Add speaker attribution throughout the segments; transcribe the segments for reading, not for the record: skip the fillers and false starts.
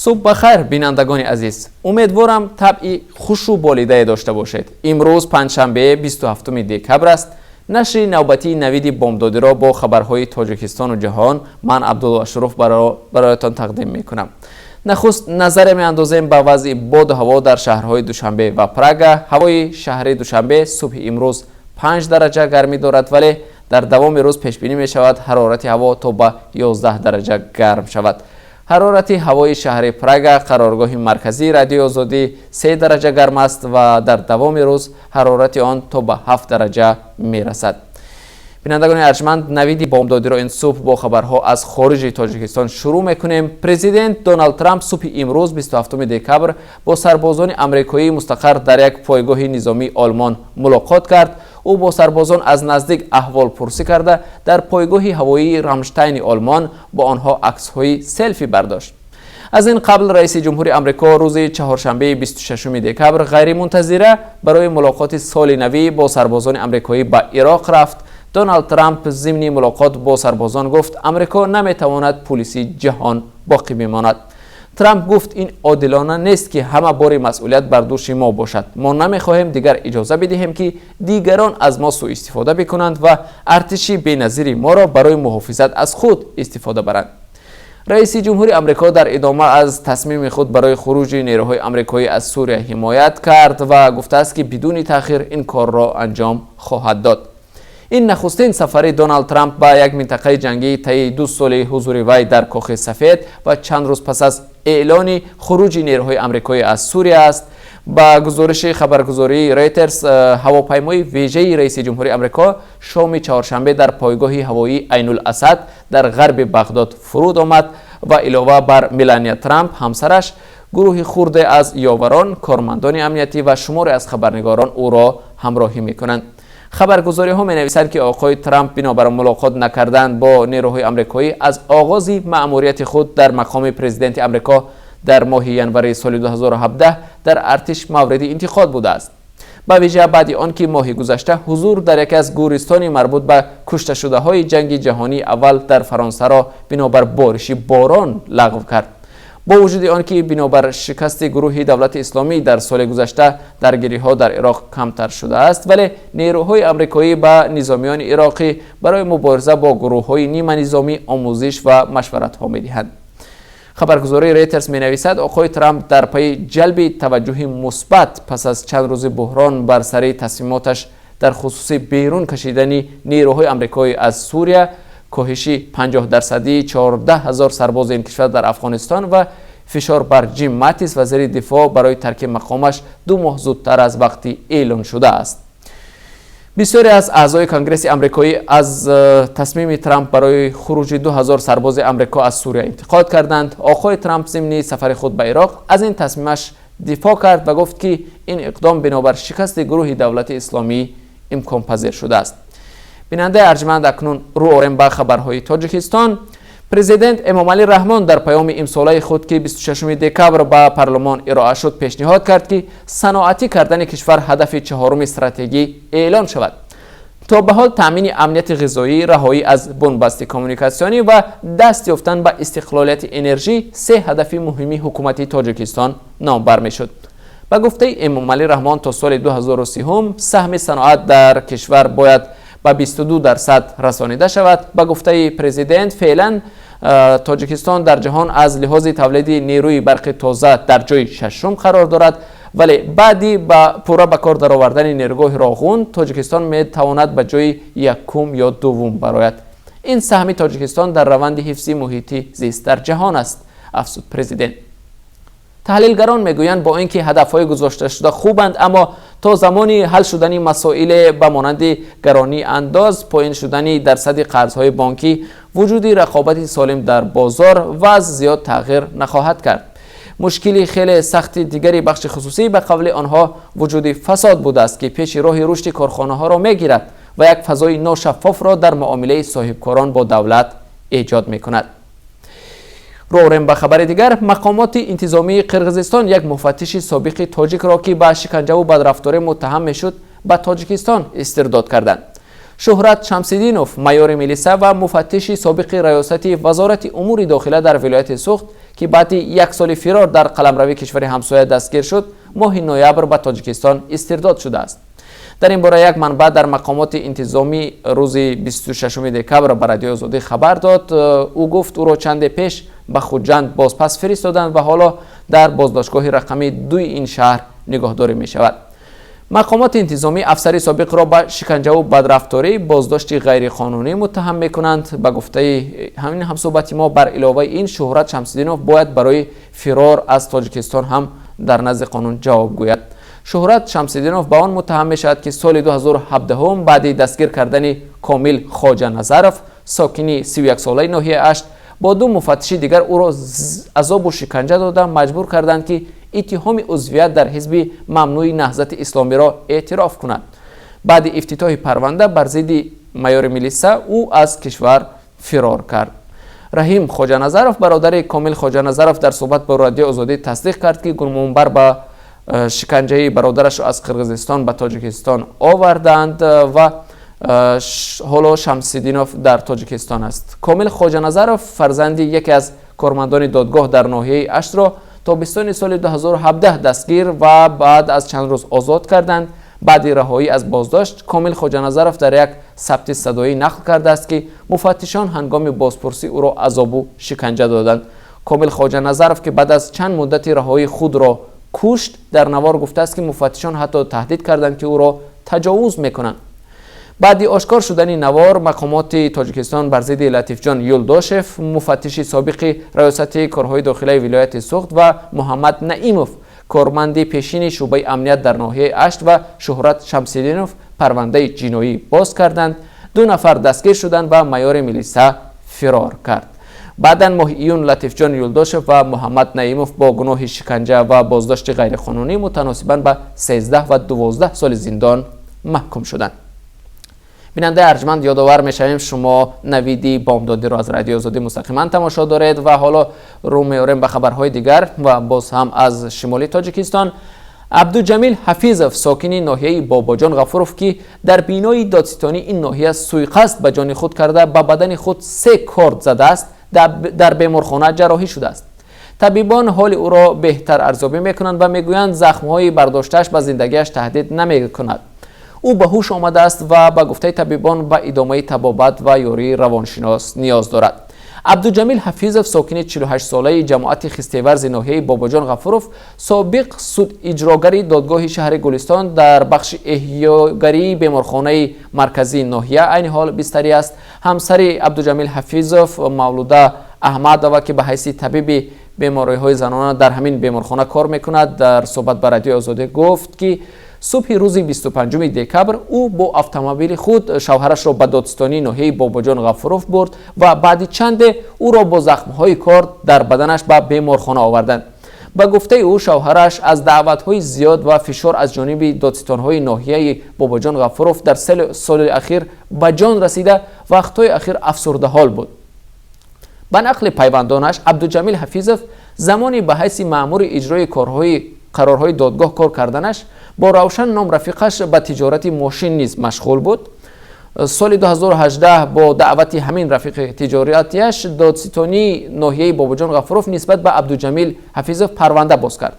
Speaker 1: Субҳ ба хайр, бинандагони азиз. Умедворам, табъи хушу болидае дошта бошед. Имрӯз панҷшанбе, 27 декабр аст. Нашри навбатии «Навиди бомдодиро» бо хабарҳои Тоҷикистону ҷаҳон ман, Абдулло Ашуров, бароятон тақдим мекунам. Нахуст назаре меандозем ба вазъи боду ҳаво дар шаҳрҳои Душанбе ва Прага. Ҳавои шаҳри Душанбе субҳи имрӯз 5 дараҷа гармӣ дорад, вале дар давоми рӯз пешбинӣ мешавад, ҳарорати ҳаво то ба 11 дараҷа гарм шавад. Ҳарорати ҳавои шаҳри Прага, қароргоҳи марказии Радиои Озодӣ, 3 дараҷа гарм аст ва дар давоми рӯз ҳарорати он то ба 7 дараҷа мерасад. Бинандагони арҷманд, «Навиди бомдодиро» ин субҳ бо хабарҳо аз хориҷи Тоҷикистон шурӯъ мекунем. Президент Доналд Трамп субҳи имрӯз, 27 декабр, бо сарбозони амрикоӣ, мустақар дар як пойгоҳи низомии Олмон, мулоқот кард. Ӯ бо сарбозон аз наздик аҳволпурсӣ карда, дар пойгоҳи ҳавоии Рамштайни Олмон бо онҳо аксҳои селфи бардошт. Аз ин қабл раиси ҷумҳури Амрико рӯзи чаҳоршанбеи, 26 декабр, ғайримунтазира барои мулоқоти соли навӣ бо сарбозони амрикоӣ ба Ироқ рафт. Доналд Трамп зимни мулоқот бо сарбозон гуфт, Амрико наметавонад пулиси ҷаҳон боқӣ бимонад. Трамп гуфт, ин одилона нест, ки ҳама бори масъулият бар дӯши мо бошад. Мо намехоҳем дигар иҷоза бидиҳем, ки дигарон аз мо сӯистифода бикунанд ва артиши беназири моро барои муҳофизат аз худ истифода баранд. Раиси ҷумҳури Амрико дар идома аз тасмими худ барои хуруҷи нерӯҳои амрикоӣ аз Сурия ҳимоят кард ва гуфтааст, ки бидуни таъхир ин корро анҷом хоҳад дод. Ин нахустин сафари Доналд Трамп ба як минтақаи ҷангӣ таи 2 соли ҳузури вай дар Кохи Сафед ва чанд рӯз пас аз эълони хуруҷи нерӯҳои амрикоӣ аз Сурия аст. Ба гузориши хабаргузории Рейтерс, ҳавопаймои вежаи раиси ҷумҳури Амрико шоми чаҳоршанбе дар пойгоҳи ҳавоии Айнул Асад дар ғарби Бағдод фуруд омад ва илова бар Мелания Трамп, ҳамсараш, гурӯҳи хурде аз ёварон, кормандони амниятӣ ва шуморе аз хабарнигорон ӯро ҳамроҳӣ мекунанд. Хабаргузориҳо менависанд, ки оқои Трамп бинобар мулоқот накардан бо нерӯҳои амрикоӣ аз оғози маъмурияти худ дар мақоми президенти Амрико дар моҳи январи соли 2017 дар артиш мавриди интиқод будааст, ба вижа баъди он ки моҳи гузашта ҳузур дар яке аз гӯристони марбут ба кушташудаҳои Ҷанги ҷаҳонии аввал дар Фаронсаро бинобар бориши борон лағв кард. Бо вуҷуди он ки бинобар шикасти гурӯҳи Давлати Исломӣ дар соли гузашта даргириҳо дар Ироқ камтар шудааст, вале нерӯҳои амрикоӣ ба низомиёни ироқӣ барои мубориза бо гурӯҳҳои ниманизомӣ омӯзиш ва машваратҳо медиҳанд. Хабаргузории Рейтерс менависад, оқои Трамп дар пайи ҷалби таваҷҷӯҳи мусбат пас аз чанд рӯзи буҳрон бар сари тасмимоташ дар хусуси берун кашидани нерӯҳои амрикоӣ аз Сурия, коҳиши 50-дарсадии 14 ҳазор сарбози ин кишвар дар Афғонистон ва фишор бар Ҷим Матис, вазири дифоъ, барои тарки мақомаш 2 моҳ зудтар аз вақти эълон шудааст. Бисёре аз аъзои Конгресси амрикоӣ аз тасмими Трамп барои хуруҷи 2000 сарбози Амрико аз Сурия интиқод карданд. Оқои Трамп зимни сафари худ ба Ироқ аз ин тасмимаш дифоъ кард ва гуфт, ки ин иқдом бинобар шикасти гурӯҳи Давлати Исломӣ имконпазир шудааст. Бинандаи арҷманд, акнун рӯ орем ба хабарҳои Тоҷикистон. Президент Эмомалӣ Раҳмон дар паёми имсолаи худ, ки 26 декабр ба парлумон ироа шуд, пешниҳод кард, ки саноатӣ кардани кишвар ҳадафи чаҳоруми стратегӣ эълон шавад. То ба ҳол таъмини амнияти ғизоӣ, раҳоӣ аз бунбасти коммуникатсионӣ ва даст ёфтан ба истиқлолияти энержӣ се ҳадафи муҳими ҳукумати Тоҷикистон номбар мешуд. Ба гуфтаи Эмомалӣ Раҳмон, то соли 2030 саҳми саноат дар кишвар бояд ба 22% расонида шавад. Ба гуфтаи президент, феълан Тоҷикистон дар ҷаҳон аз лиҳози тавлиди нерӯи барқи тоза дар ҷои шашум қарор дорад, вале баъди ба пурра ба кор даровардани нерӯгоҳи Роғун Тоҷикистон метавонад ба ҷои якум ё дуввум барояд. Ин саҳми Тоҷикистон дар раванди ҳифзи муҳити зист дар ҷаҳон аст, афзуд президент. Таҳлилгарон мегӯянд, бо ин ки ҳадафҳои гузошташуда хубанд, аммо то замони ҳал шудани масоиле ба монанди гаронии андоз, поин шудани дарсади қарзҳои бонкӣ, вуҷуди рақобати солим дар бозор, вазъ зиёд тағйир нахоҳад кард. Мушкили хеле сахти дигари бахши хусусӣ, ба қавли онҳо, вуҷуди фасод будааст, ки пеши роҳи рушди корхонаҳоро мегирад ва як фазои ношаффофро дар муомилаи соҳибкорон бо давлат эҷод мекунад. Рӯ орем ба хабари дигар. Мақомоти интизомии Қирғизистон як муфаттиши собиқи тоҷикро, ки ба шиканҷаву бадрафторӣ муттаҳам мешуд, ба Тоҷикистон истирдод карданд. Шуҳрат Шамсиддинов, майори милиса ва муфаттиши собиқи раёсати Вазорати умури дохила дар вилояти Суғд, ки баъди як соли фирор дар қаламрави кишвари ҳамсоя дастгир шуд, моҳи ноябр ба Тоҷикистон истирдод шудааст. Дар ин бора як манбаъ дар мақомоти интизомӣ рӯзи 26 декабр ба Радиои Озодӣ хабар дод. Ӯ гуфт, ӯро чанде пеш ба Хуҷанд бозпас фиристоданд ва ҳоло дар боздоштгоҳи рақами дуи ин шаҳр нигоҳдорӣ мешавад. Мақомоти интизомӣ афсари собиқро ба шиканҷаву бадрафторӣ, боздошти ғайриқонунӣ муттаҳам мекунанд. Ба гуфтаи ҳамин ҳамсӯҳбати мо, бар иловаи ин, Шуҳрат Шамсиддинов бояд барои фирор аз Тоҷикистон ҳам дар назди қонун ҷавоб гӯяд. Шуҳрат Шамсиддинов ба он муттаҳам мешавад, ки соли 2017 баъди дастгир кардани Комил Хоҷаназаров, сокини 31-солаи ноҳияи Ашт, бо ду муфаттиши дигар ӯро азобу шиканҷа дода, маҷбур карданд, ки иттиҳоми узвият дар ҳизби мамнӯи Наҳзати Исломиро эътироф кунад. Баъди ифтитоҳи парванда бар зидди майори милиса, ӯ аз кишвар фирор кард. Раҳим Хоҷаназаров, бародари Комил Хоҷаназаров, дар суҳбат бо Радиои Озодӣ тасдиқ кард, ки гумонбар ба шиканҷаи бародарашро аз Қирғизистон ба Тоҷикистон оварданд ва ҳоло Шамсиддинов дар Тоҷикистон аст. Комил Хоҷаназаров, фарзанди яке аз кормандони додгоҳ дар ноҳияи Аштро, тобистони соли 2017 дастгир ва баъд аз чанд рӯз озод карданд. Баъди раҳоӣ аз боздошт Комил Хоҷаназаров дар як сабти садоӣ нақл кардааст, ки муфаттишон ҳангоми бозпурсӣ ӯро азобу шиканҷа доданд. Комил Хоҷаназаров, ки баъд аз чанд муддати раҳоӣ худро кушт, дар навор гуфтааст, ки муфаттишон ҳатто таҳдид карданд, ки ӯро таҷовуз мекунанд. Баъди ошкор шудани навор, мақомоти Тоҷикистон бар зидди Латифҷон Юлдошев, муфаттиши собиқи раёсати корҳои дохилаи вилояти Суғд, ва Муҳаммад Наимов, корманди пешини шӯъбаи амният дар ноҳияи Ашт, ва Шуҳрат Шамсиддинов парвандаи ҷиноӣ боз карданд. Ду нафар дастгир шуданд ва майори милиса фирор кард. Баъдан моҳи июн Латифҷон Юлдошев ва Муҳаммад Наимов бо гуноҳи шиканҷа ва боздошти ғайриқонунӣ мутаносибан ба 13 ва 12 соли зиндон маҳкум шуданд. Бинандаи арҷманд, ёдовар мешавем, шумо Навиди бомдодиро аз Радиои Озодӣ мустақиман тамошо доред ва ҳоло рӯ меорем ба хабарҳои дигар ва боз ҳам аз шимоли Тоҷикистон. Абдуҷамил Ҳафизов, сокини ноҳияи Бобоҷон Ғафуров, ки дар бинои додситонии ин ноҳия суйқасд ба ҷони худ карда, ба бадани худ се корд задааст, дар беморхона ҷарроҳӣ шудааст. Табибон ҳоли ӯро беҳтар арзёбӣ мекунанд ва мегӯянд, захмҳои бардоштааш ба зиндагиаш таҳдид намекунад. Ӯ ба ҳуш омадааст ва ба гуфтаи табибон ба идомаи табобат ва ёрии равоншинос ниёз дорад. Абдуҷамил Ҳафизов, сокини 48-солаи ҷамоати Хистеварзи ноҳияи Бобоҷон Ғафуров, собиқ судиҷрогари додгоҳи шаҳри Гулистон, дар бахши эҳёгарии беморхонаи марказии ноҳия айни ҳол бистарӣ аст. Ҳамсари Абдуҷамил Ҳафизов, Мавлуда Аҳмадова, ки ба ҳайси табиби бемориҳои занона дар ҳамин беморхона кор мекунад, дар суҳбат ба Радиои Озодӣ гуфт, ки субҳи рӯзи 25 декабр ӯ бо автомобили худ шавҳарашро ба додситонии ноҳияи Бобоҷон Ғафуров бурд ва баъди чанде ӯро бо захмҳои корд дар баданаш ба беморхона оварданд. Ба гуфтаи ӯ, шавҳараш аз даъватҳои зиёд ва фишор аз ҷониби додситонҳои ноҳияи Бобоҷон Ғафуров дар соли ахир ба ҷон расида, вақтҳои ахир афсурдаҳол буд. Ба нақли пайвандонаш, Абдуҷамил Ҳафизов замони ба ҳайси маъмури иҷрои корҳои қарорҳои додгоҳ кор карданаш бо Равшан ном рафиқаш ба тиҷорати мошин низ машғул буд. Соли 2018 бо даъвати ҳамин рафиқи тиҷоратияш додситонии ноҳияи Бобоҷон Ғафуров нисбат ба Абдуҷамил Ҳафизов парванда боз кард.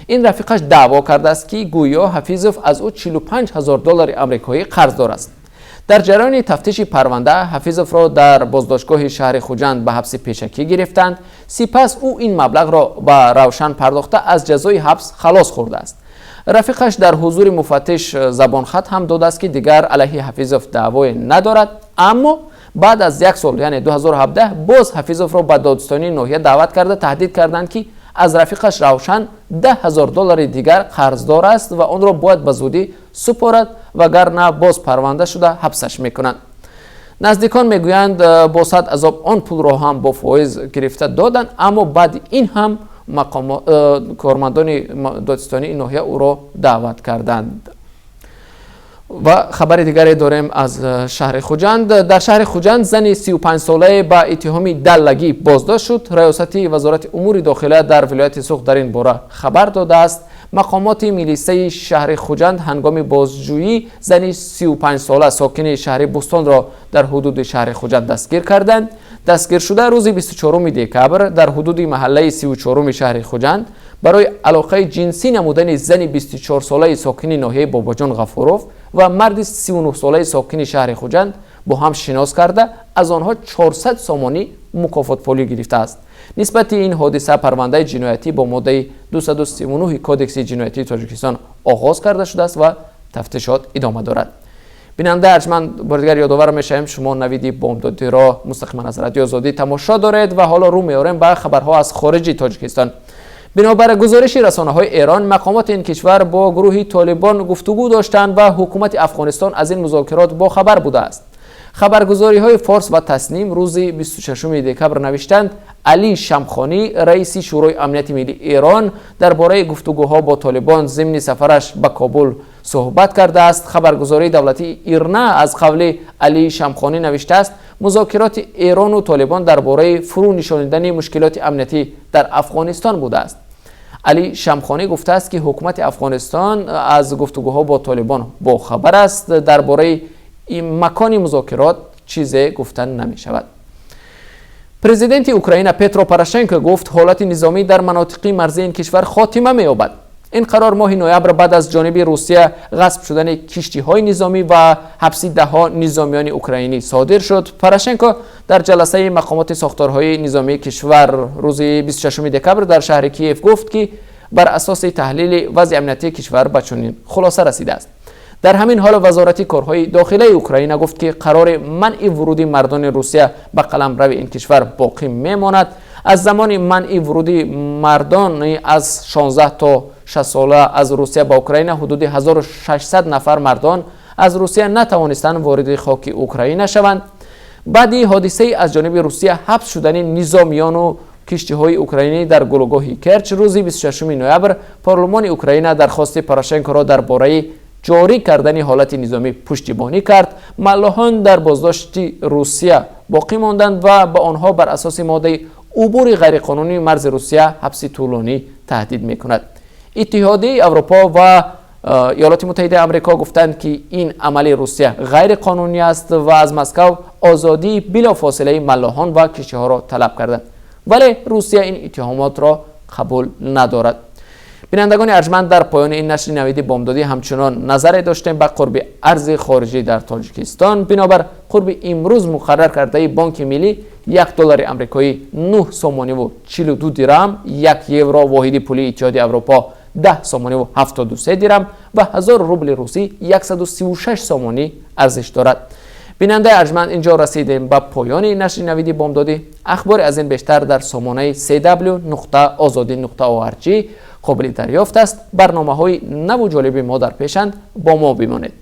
Speaker 1: Ин рафиқаш даъво кардааст, ки гӯё Ҳафизов аз ӯ 45 ҳазор доллари амрикоӣ қарздор аст. Дар ҷараёни тафтиши парванда Ҳафизовро дар боздоштгоҳи шаҳри Хуҷанд ба ҳабси пешакӣ гирифтанд. Сипас ӯ ин маблағро ба Равшан пардохта, аз ҷазои ҳабс халос хӯрдааст. Рафиқаш дар ҳузури муфаттиш забонхат ҳам додааст, ки дигар алайҳи Ҳафизов даъвое надорад. Аммо баъд аз як сол, яъне 2017, боз Ҳафизовро ба додситонии ноҳия даъват карда, таҳдид карданд, ки аз рафиқаш Равшан 10 000 доллари дигар қарздор аст ва онро бояд ба зудӣ супорад, вагарна боз парванда шуда, ҳабсаш мекунанд. Наздикон мегӯянд, бо сад азоб он пулро ҳам бо фоиз гирифта доданд, аммо баъди ин ҳам кормандони додситонии ноҳия ӯро даъват карданд. Ва хабари дигаре дорем аз шаҳри Хуҷанд. Дар шаҳри Хуҷанд зани 35-солае ба иттиҳоми даллагӣ боздошт шуд. Раёсати Вазорати умури дохила дар вилояти Суғд дар ин бора хабар додааст. Мақомоти милисаи шаҳри Хуҷанд ҳангоми бозҷӯӣ зани 35-сола, сокини шаҳри Бӯстонро дар ҳудуди шаҳри Хуҷанд дастгир карданд. Дастгиршуда рӯзи 24 декабр дар ҳудуди маҳаллаи 34-уми шаҳри Хуҷанд барои алоқаи ҷинсӣ намудани зани 24-солаи сокини ноҳияи Бобоҷон Ғафуров ва марди 39-солаи сокини шаҳри Хуҷанд бо ҳам шинос карда, аз онҳо 400 сомонӣ мукофотпулӣ гирифтааст. Нисбати ин ҳодиса парвандаи ҷиноятӣ бо моддаи 239 Кодекси ҷиноятии Тоҷикистон оғоз карда шудааст ва тафтишот идома дорад. Бинандаи арҷманд, бори дигар ёдовар мешавем, шумо Навиди бомдодиро мустақиман аз Радиои Озодӣ тамошо доред ва ҳоло рӯ меорем ба хабарҳо аз хориҷи Тоҷикистон. Бинобар гузориши расонаҳои Эрон, мақомоти ин кишвар бо гурӯҳи Толибон гуфтугӯ доштанд ва ҳукумати Афғонистон аз ин музокирот бохабар будааст. Хабаргузориҳои Форс ва Тасним рӯзи 26 декабр навиштанд, Алӣ Шамхонӣ, раиси Шӯрои амнияти миллии Эрон, дар бораи гуфтугӯҳо бо Толибон зимни сафараш ба Кобул суҳбат кардааст. Хабаргузории давлатии Ирна аз қавли Алӣ Шамхонӣ навиштааст, музокироти Эрону Толибон дар бораи фурӯ нишонидани мушкилоти амниятӣ дар Афғонистон будааст. Алӣ Шамхонӣ гуфтааст, ки ҳукумати Афғонистон аз гуфтугӯҳо бо Толибон бохабар аст. Дар бораи макони музокирот чизе гуфта намешавад. Президенти Украина Петро Порошенко гуфт, ҳолати низомӣ дар манотиқи марзии ин кишвар хотима меёбад. Ин қарор моҳи ноябр баъд аз ҷониби Русия ғасб шудани киштиҳои низомӣ ва ҳабси даҳҳо низомиёни украинӣ содир шуд. Порошенко дар ҷаласаи мақомоти сохторҳои низомии кишвар рӯзи 26 декабр дар шаҳри Киев гуфт, ки бар асоси таҳлили вазъи амниятии кишвар ба чунин хулоса расидааст. Дар ҳамин ҳол Вазорати корҳои дохилаи Украина гуфт, ки қарори манъи вуруди мардони Русия ба қаламрави ин кишвар боқӣ мемонад. Аз замони манъи вуруди мардони аз 16 то 6 сола аз Русия ба Украина ҳудуди 1600 нафар мардон аз Русия натавонистанд вориди хоки Украина шаванд. Баъди ҳодисаи аз ҷониби Русия ҳабс шудани низомиёну киштиҳои украинӣ дар гулугоҳи Керч рӯзи 26 ноябр парлумони Украина дархости Порошенкоро дар бораи ҷорӣ кардани ҳолати низомӣ пуштибонӣ кард. Маллоҳон дар боздошти Русия боқӣ монданд ва ба онҳо бар асоси моддаи убури ғайриқонунии марзи Русия ҳабси тӯлонӣ таҳдид мекунад. Иттиҳодияи Аврупо ва Иёлоти Муттаҳидаи Амрико гуфтанд, ки ин амали Русия ғайриқонунӣ аст ва аз Москав озодии билофосилаи маллоҳон ва киштиҳоро талаб карданд, вале Русия ин иттиҳомотро қабул надорад. Бинандагони арҷманд, дар поёни ин нашри Навиди бомдодӣ ҳамчунон назаре доштем ба қурби арзи хориҷӣ дар Тоҷикистон. Бинобар қурби имрӯз муқаррар кардаи Бонки Миллӣ, 1 доллари амрикоӣ 9 сомониву 42 дирам, 1 евро, воҳиди пулии Иттиҳоди Аврупо, 10 сомониву 73 дирам ва 1000 рубли русӣ 136 сомонӣ арзиш дорад. Бинандаи арҷманд, инҷо расидем ба поёни нашри Навиди бомдодӣ. Ахбори аз ин бештар дар сомонаи cw.ozodi.org қобили дарёфт аст. Барномаҳои наву ҷолиби мо дар пешанд, бо мо бимонед.